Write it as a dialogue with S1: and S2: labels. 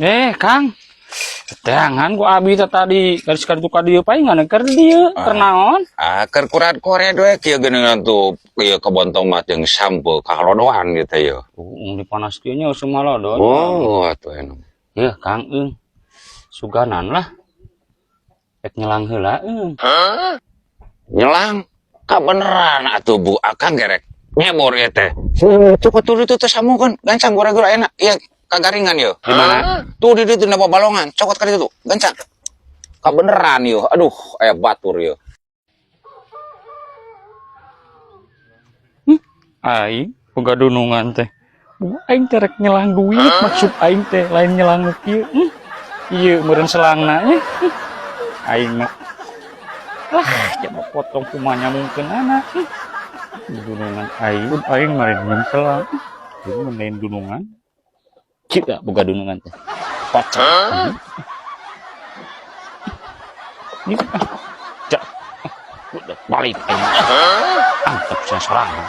S1: Eh, Kang. Teangan ku abi teh tadi garis ka ditu ka dieu paingan keur dieu keur naon?
S2: Ah, keur kurat koret we kieu geuningan tuh kieu kebon tomat jeung sampeu kahalodoan gitu ya.
S1: Oh, di panas kieu nya usum halodo.
S2: Oh, atuh enak.
S1: Ya, Kang eung. Suganan lah. Rek nyelang heula eung.
S2: Nyelang kabeneran atuh Bu, akang gerek nyebor ieu teh. Cokot tuh itu teh sambungkeun gancang gura-gura enak. Iya, kagaringan yo.
S1: Di mana?
S2: Tuh di ditu na balongan, cokot ka ditu tuh, gancang. Kabeneran yo. Aduh, aya batur yo.
S1: Aing boga dunungan teh. Bu, aing teh rek nyelang duit, maksud aing teh lain nyelang nu kieu. Ieu meureun selangna nya. Aing mah lah, coba potong kumanya mungkin anak. Dunungan aing, aing mah lain selang. Ieu mah lain dunungan. Kieu boga dunungan teh. Pocong. Ini ah, jak. Udah balik aing. Antep sia sorangan.